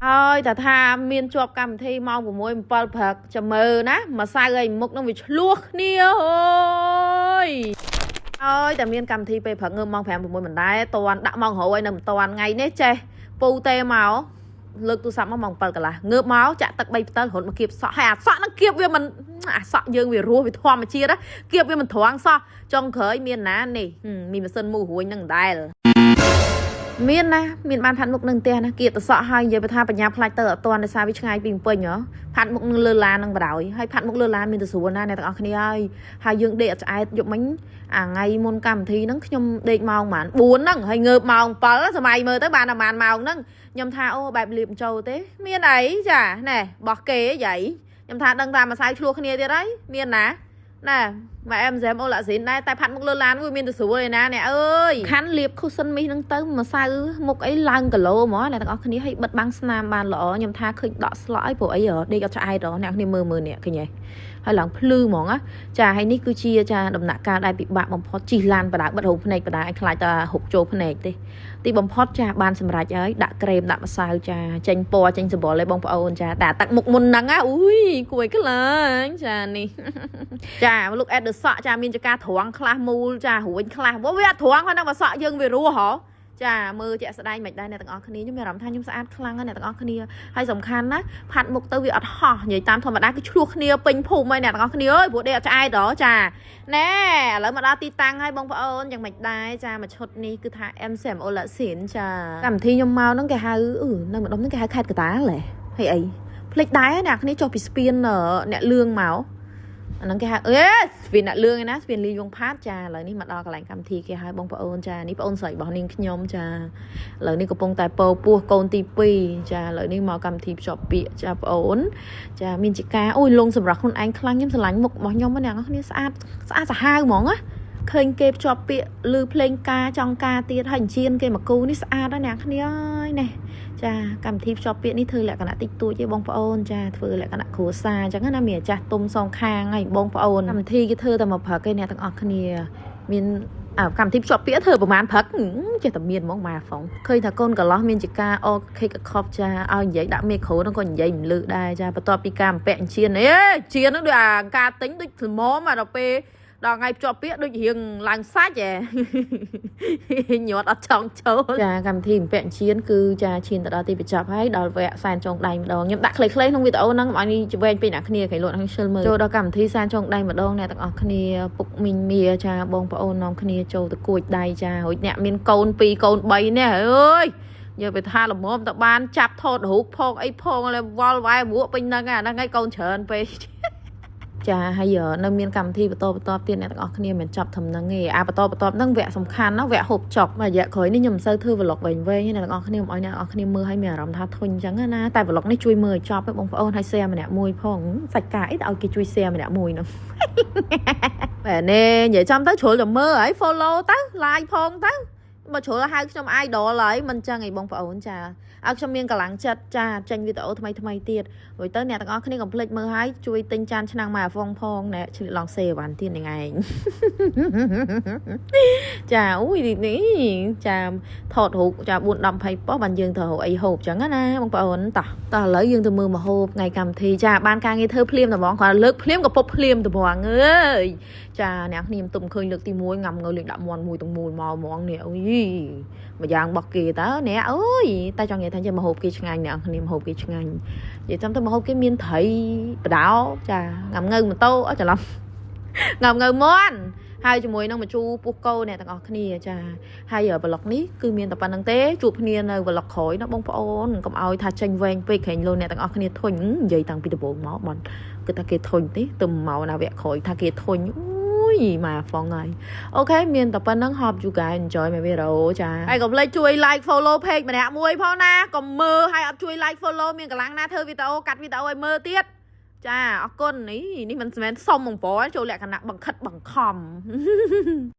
ហើយតែថាមានជាប់កម្មវិធីម៉ោង6 7ព្រឹកចាំមើលណាម្សៅឲ្យមុខនឹងវាឆ្លោះគ្នាអូយហើយតែមានកម្មវិធីពេលព្រឹកងើបម៉ោង5 6មិនដែរតន់ដាក់ម៉ោងរឲ្យនៅមិនតន់ថ្ងៃនេះចេះពូទេមកលើកទូរស័ព្ទមកម៉ោង7កន្លះងើបមកចាក់ទឹក3ផ្តិលរត់មកគៀបសក់ហើយអាសក់ហ្នឹងគៀបវាមិនអាសក់យើងវារស់វាធម្មជាតិណាគៀបវាមិនត្រង់សោះចុងក្រោយមានណានេះមានម៉ាស៊ីនមូរួញហ្នឹងដែរមានណាមានបានផាត់មុខនឹងផ្ទះណាគៀបតសក់ហើយនិយាយថាបញ្ញាផ្លាច់ទៅអត់តាន់ដោយសារវាឆ្ងាយពីពេញហ៎ផាត់មុខនឹងលើឡាននឹងបដ ாய் ហើយផាត់មុខលើឡានមានតែស្រួលណាអ្នកទាំងអស់គ្នាហើយហើយយើងដេកអត់ឆ្អែតយប់មិញអាថ្ងៃមុនកម្មវិធីហ្នឹងខ្ញុំដេកម៉ោងប្រហែល4ហ្នឹងហើយងើបម៉ោង7សម័យមើលទៅបានប្រហែលម៉ោងហ្នឹងខ្ញុំថាអូបែបលៀបចូលទេមានអីចាណែបោះគេយាយខ្ញុំថាដឹងតាមម្សៅឆ្លោះគ្នាទៀតហើយមានណាណែម៉ែអែមហ្សែមអូឡាស៊ីនដែរតែផាត់មុខលើឡានវាមានទៅស្រួលឯណាអ្នកអើយខាន់លាប cushion មីសហ្នឹងទៅម្សៅមុខអីឡើងគីឡូហ្មងអ្នកទាំងអស់គ្នាឲ្យបិទបាំងស្នាមបានល្អខ្ញុំថាឃើញដក់ស្លក់អីព្រោះអីដេកអត់ឆ្អែតហ៎អ្នកគ្នាមើលមើលនេះឃើញទេហើយឡើងភ្លឺហ្មងណាចាហើយនេះគឺជាចាដំណាក់កាលដែលពិបាកបំផុតជិះឡានបដាបិទរោមភ្នែកបដាឲ្យខ្លាចតែហុកចូលភ្នែកទេទីបំផុតចាបានសម្រេចហើយដាក់ក្រែមដាក់ម្សៅចាចេញពណ៌ចេញសម្បុរឲ្យបងប្អូនចាតែទឹកមុខមុនហ្នឹងណាអុយគួយខ្លាញ់ចានេះ ចា look at the សក់ចាមានចការត្រង់ខ្លះមូលចារួញខ្លះវាអត់ត្រង់ហ្នឹងបើសក់យើងវារស់ហ៎ចាមើលជាក់ស្ដែងមិនដែរអ្នកទាំងអស់គ្នាខ្ញុំមានអារម្មណ៍ថាខ្ញុំស្អាតខ្លាំងណាស់អ្នកទាំងអស់គ្នាហើយសំខាន់ណាផាត់មុខទៅវាអត់ហោះនិយាយតាមធម្មតាគឺឆ្លោះគ្នាពេញភូមិហើយអ្នកទាំងអស់គ្នាអើយព្រោះដេកអត់ឆ្អែតហ៎ចាណែឥឡូវមកដល់ទីតាំងហើយបងប្អូនយ៉ាងមិនដែរចាមួយឈុតនេះគឺថា MCM អូឡាស៊ីនចាកម្មវិធីខ្ញុំមកហ្នឹងគេហៅអឺនៅម្ដុំហ្នឹងគេហៅខេត្តកតាលហ៎ហើយអីភ្លេចដែរអ្នកគ្នាចុះពីស្ពានអ្នកលឿងមកអាហ្នឹងគេហៅអេស្ពានអ្នកលឿងឯណាស្ពានលីយងផាតចាឥឡូវនេះមកដល់កន្លែងកម្មវិធីគេហៅបងប្អូនចានេះបងប្អូនស្រីរបស់នាងខ្ញុំចាឥឡូវនេះកំពុងតែពោពោះកូនទី2ចាឥឡូវនេះមកកម្មវិធីភ្ជាប់ពាក្យចាបងប្អូនចាមានជាការអូយលងសម្រាប់ខ្លួនឯងខ្លាំងខ្ញុំស្រឡាញ់មុខរបស់ខ្ញុំណាអ្នកនរគ្នាស្អាតស្អាតសាហាវហ្មងណាឃើញគេភ្ជាប់ពាក្យឮភ្លេងការចង់ការទៀតហើយអញ្ជៀនគេមកគូនេះស្អាតណាស់អ្នកគ្នាអើយនេះចាកម្មវិធីភ្ជាប់ពាក្យនេះធ្វើលក្ខណៈតិចតួចទេបងប្អូនចាធ្វើលក្ខណៈគ្រួសារអញ្ចឹងណាមានអាចាស់ទុំសងខាងហើយបងប្អូនកម្មវិធីគេធ្វើតែមកព្រឹកឯអ្នកទាំងអស់គ្នាមានអើកម្មវិធីភ្ជាប់ពាក្យធ្វើប្រហែលព្រឹកចេះតែមានហ្មងម៉ាហ្វងឃើញថាកូនកន្លោះមានជាការអខេកខប់ចាឲ្យនិយាយដាក់មីក្រូហ្នឹងក៏និយាយមិនលឺដែរចាបន្ទាប់ពីការអំពាក់អញ្ជៀនអេជៀនហ្នឹងដូចអាការទិញដូចល្មមអាដល់ពេលដល់ថ្ងៃភ្ជាប់ពាក្យដូចរៀងឡើងសាច់ហ៎ ញាត់អត់ចង់ចូលចាកម្មវិធីអំពាក់អញ្ជៀនគឺចាឈានទៅដល់ទីបញ្ចប់ហើយដល់វគ្គសែនចុងដៃម្ដងខ្ញុំដាក់ខ្លីៗក្នុងវីដេអូហ្នឹងកុំឲ្យនេះវែងពេកអ្នកគ្នាគេលក់ហ្នឹងឈិលមើលចូលដល់កម្មវិធីសែនចុងដៃម្ដងអ្នកទាំងអស់គ្នាពុកមីងមៀចាបងប្អូននាំគ្នាចូលទៅគួចដៃចារួចអ្នកមានកូន2កូន3នេះអើយយកទៅថាល្មមតបានចាប់ថតរូបផងអីផងវល់វ៉ែវក់ពេញហ្នឹងអាហ្នឹងហើយកូនច្រើនពេក ចាហើយនៅមានកម្មវិធីបន្តបន្តទៀតអ្នកទាំងអស់គ្នាមិនចប់ត្រឹមហ្នឹងទេអាបន្តបន្តហ្នឹងវគ្គសំខាន់ណាវគ្គហូបចុកមួយរយៈក្រោយនេះខ្ញុំមិនសូវធ្វើ vlog វែងវែងទេអ្នកទាំងអស់គ្នាមិនអោយអ្នកទាំងអស់គ្នាមើលឲ្យមានអារម្មណ៍ថាធុញអញ្ចឹងណាតែ vlog នេះជួយមើលឲ្យចប់ឯងបងប្អូនហើយ share ម្នាក់មួយផងសាច់ការអីទៅឲ្យគេជួយ share ម្នាក់មួយហ្នឹង បែនេះនិយាយចំទៅជ្រុលតែមើលហើយ follow ទៅ like ផងទៅបើជ្រុលហៅខ្ញុំ idol ហើយមិនចឹងឯងបងប្អូនចាឲ្យខ្ញុំមានកម្លាំងចិត្តចាចេញវីដេអូថ្មីថ្មីទៀតរួចទៅអ្នកទាំងអស់គ្នាកុំភ្លេចមើលហើយជួយទិញចានឆ្នាំងម៉ែអាហ្វុងផងណែឆ្លៀតឡងសេវ៉ាន់ទៀតហ្នឹងឯង ចាអូយនេះចាថតរូបចា4 10 20ប៉ុស្តិ៍បានយើងទៅរកអីហូបចឹងណាបងប្អូនតោះតោះឥឡូវយើងទៅមើលមហូបថ្ងៃកម្មវិធីចាបានការងារធ្វើភ្លាមតែហ្មងគ្រាន់លើកភ្លាមក៏ពុបភ្លាមតែហ្មងអើយចាអ្នកគ្នាទុំឃើញលើកទី1ងាំងើលេងដាក់មន់មួយទាំងមូលមកហ្មងនេះអូយមួយយ៉ាងរបស់គេតើអ្នកអើយតែចង់និយាយថាចេះមហូបគេឆ្ងាញ់អ្នកគ្នាមហូបគេឆ្ងាញ់និយាយចាំទៅមហូបគេមានត្រីបដោចាងាំងើម៉ូតូអត់ច្រឡំងាំងើមន់ហើយជាមួយនឹងម្ជូរពុះកោអ្នកទាំងអស់គ្នាចាហើយ vlog នេះគឺមានតែប៉ុណ្្នឹងទេជួបគ្នានៅ vlog ក្រោយណាបងប្អូនកុំឲ្យថាចេញវែងពេកក្រែងលោអ្នកទាំងអស់គ្នាធុញនិយាយតាំងពីដំបូងមកបងគឺថាគេធុញទេទៅមកណាវគ្គក្រោយថាគេធុញអូយមកហ្វងហើយ OK មានតែប៉ុណ្្នឹង hope you guys enjoy my video ចាហើយកុំភ្លេចជួយ like follow page ម្នាក់មួយផងណាកុំមើលហើយអត់ជួយ like follow មានកម្លាំងណាធ្វើវីដេអូកាត់វីដេអូឲ្យមើលទៀតចាអរគុណនេះនេះមិនមែនសុំបងប្អូនចូលលក្ខណៈបង្ខិតបង្ខំ។